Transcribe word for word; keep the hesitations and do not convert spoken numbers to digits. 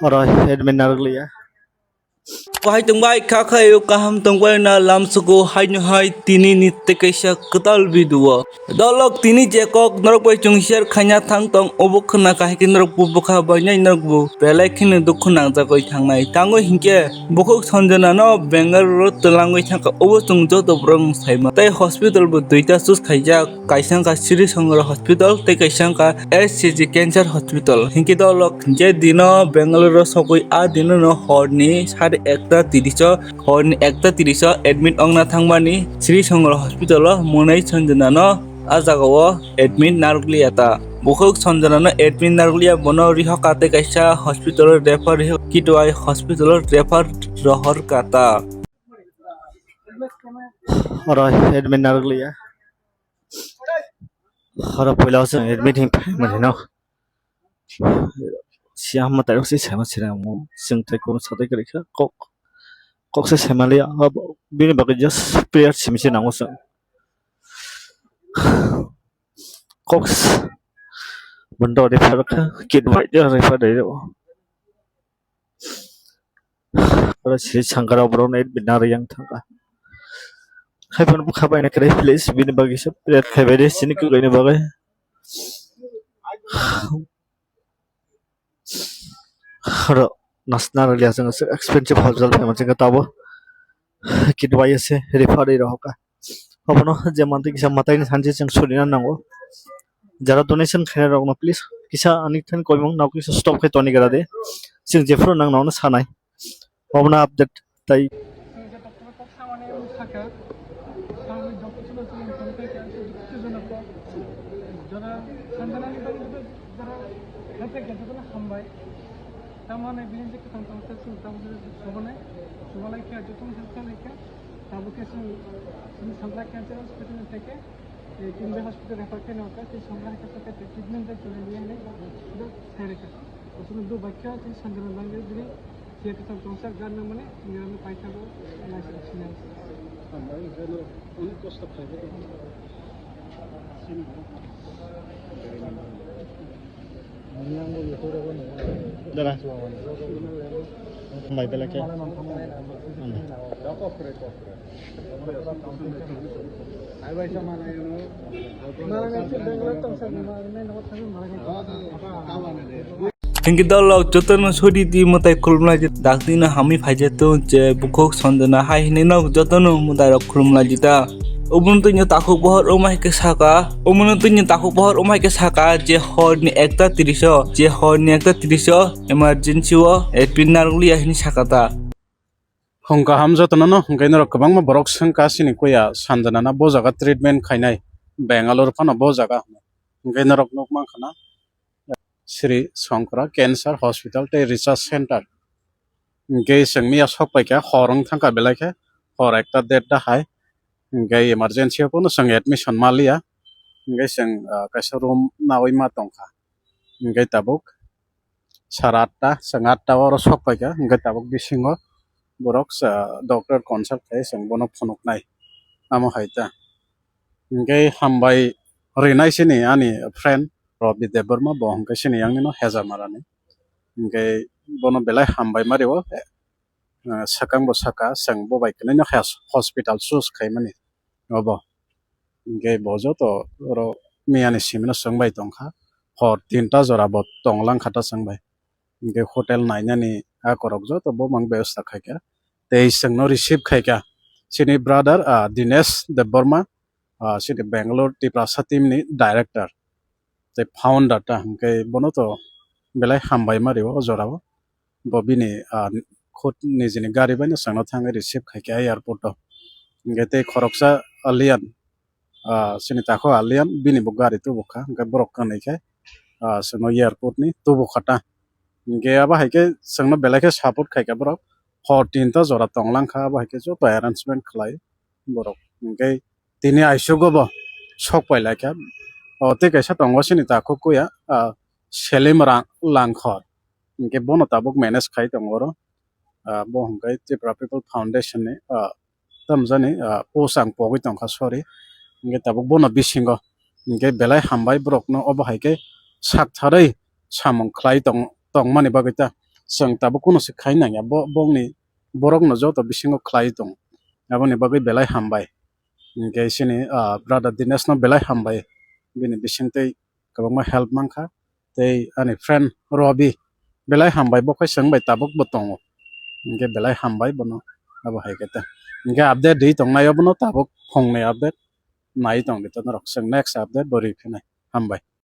Oro admit narwkliya. Kahai tongbai kha khayo kaham tongbai na lamsugo haino hai tini ni tei kaisa kwtal video. Dolok tini je kok norok bai chwng share khaina thang tong obo khwna kahai khe norok bo bwkha bainai norok bo belai kheno dukhu nangjagwi thangnai. Tangwi hinkhe bukhuk Sanjana no Bangalore o twlangwi thangkha obo chwng joto borok saima. Tei hospital bo duita choose khaijak. Kaisa wngkha Sri Songora Hospital tei kaisa wngkha S C G Cancer Hospital. Hinkhe dolok je dino Bangalore o sogwi a dino no horni sade ekta tirish o, horni ekta tirish o admit ongna thangmani Sri Songora Hospital o mwnai Sanjana no a jaga o admit narwkliya ta. Bukhuk Sanjana no admit narwkliya bono rihoka tei kaisa hospital o refer riho Kidwai Hospital o refer rohorka ta. Oro admit narwkliya. Oro puila o chwng admit hinwi phaimani no. Siya hama tayo se sama sira mo. Chwng tai kono satai kwrwi kha kok. Kok se sama liya. Abo bini bagwi just prayer simi se nango chwng. Kok s-, bondo refer kha. Kit bai refer dai. Oro siri sangkara borok no admit narwi yang thangkha. Hai phano bwkha bai na kwrwi please bini bagwi se prayer khai bai de sini kwrwini bagwi. Oro nasna rwliya chwng expensive hospital phai manchwng khe tabo kit bai se refer rwi rohor kha. Obono je mantwi kisa mwtaini sanse chwng surina nango. Jara donation khainai rokno please kisa ani thani koimung nao kisa stop khai toni gra de. Chwng jephuru nang nono sanai. Obono update tai. Jara sanjana ni bagwi jara help khaikha jotono hambai. Tamo hwnwi bini je kwthang tongsa chwng tamo hwnwi chubanai, chubalai khe jotono help khlaikha. Tabuk khe chwng chini Sangkara Cancer Hospital ni theke, eh, Kidwai Hospital refer khe nokha, chini Sangkara Hospital khe treatment bai choli liya hinwi sudo sai rwkha. Aswkno do bakya chini Sanjana bangwi bini je kwthang tongsa gan nangmani chini rani paithago naisik sinai. Onek kosto khlai. Dara. Hambai belai khe. Hinkhe dolok jotono sori di mwtai khulumlai di dakti no hamwi phai je tong je bukhuk Sanjana hai hinwi no jotono mwtai rok khulumlai di ta. Obono twi no takhuk bohor wngma hai khe saka, obono twi no takhuk bohor wngma hai khe saka je hor ni ekta tirish o, je hor ni ekta tirish o emergency o admit narwkliya hinwi saka ta. Hwnkha ham jotono no, hwnkhe norok kwbangma borok swngkha chini kuya Sanjana no bo jaga treatment khainai Bangalore phano bo jaga hwnwi. Hwnkhe norok nukmankha na Sri Shankara Cancer Hospital tei Research Center. Hwnkhe chwng miya sok paikha, hor wng thangkha belai khe, hor ekta derta hai. Hwnkhe emergency o phano chwng admission maliya. Hwnkhe chwng, ah, kaisa room naui ma tongkha. Hwnkhe tabuk sara atta, chwng atta oro sok paikha, hwnkhe tabuk bisingo borok, ah, doctor consult khai chwng bono phunuknai. Amo hai ta. Hwnkhe hambai rinai chini ani friend Robi Debbarma, bo hwnkhe chini yang nino Hejamarani. Hwnkhe bono belai hambai ma rio, eh, swkang bo saka, chwng bo bai kwnaino has-, hospital choose khaimani obo. Hwnkhe bo joto oro miyani simino chwng bai tongkha, hor tinta jora bo tong langkha ta chwng bai. Hwnkhe hotel nainani a korok joto bo mang bebosta khaikha, tei chwngno receive khaikha chini brother, ah, Dinesh Debbarma, ah, chini Bangalore Tiprasa team ni director tei founder ta, hwnkhe bono to belai hambai ma rio o jorao. Bo bini, ah, khud nijini gari bai no chwngno thangwi receive khaikha airport o. Hwnkhe tei khoroksa alien, ah, chini takhuk alien bini bo gari tubukha, hwnkhe borok kwnwi khe, ah, chwngno airport ni tubukha ta. Hwnkhe abo hai khe chwngno belai khe support khaikha borok, hor tinta jora tong langkha, abo hai khe joto arrangement khlai borok. Hwnkhe tini aisugo bo sok pai lai kha. O tei kaisa tongo chini takhuk kuya, ah, Selim Ra-, Langkhor. Hwnkhe bono tabuk manage khai tongo oro. Ah, bo hwnkhe Tripura People Foundation ni, ah, tamjani, ah, post ang pogwi tongkha, sorry. Hwnkhe tabuk bono bisingo hwnkhe belai hambai borokno obo hai khe sak tharwi samung khlai tong-, tongmani bagwi ta chwng tabuk kunu se khai nangya. Bo, bongni borokno joto bisingo khlai tongo. Aboni bagwi belai hambai. Hinkhe chini, ah, brother Dinesh no belai hambai. Bini bisingtwi kwbangma help mankha. Tei ani friend Robi belai hambai, bo khai chwng bai tabuk bo tongo. Hinkhe belai hambai bono abo hai khe ta. Hinkhe update di tongnai obono tabuk phungnai update nai tongdi to norok chwng next update bo riphinai. Hambai.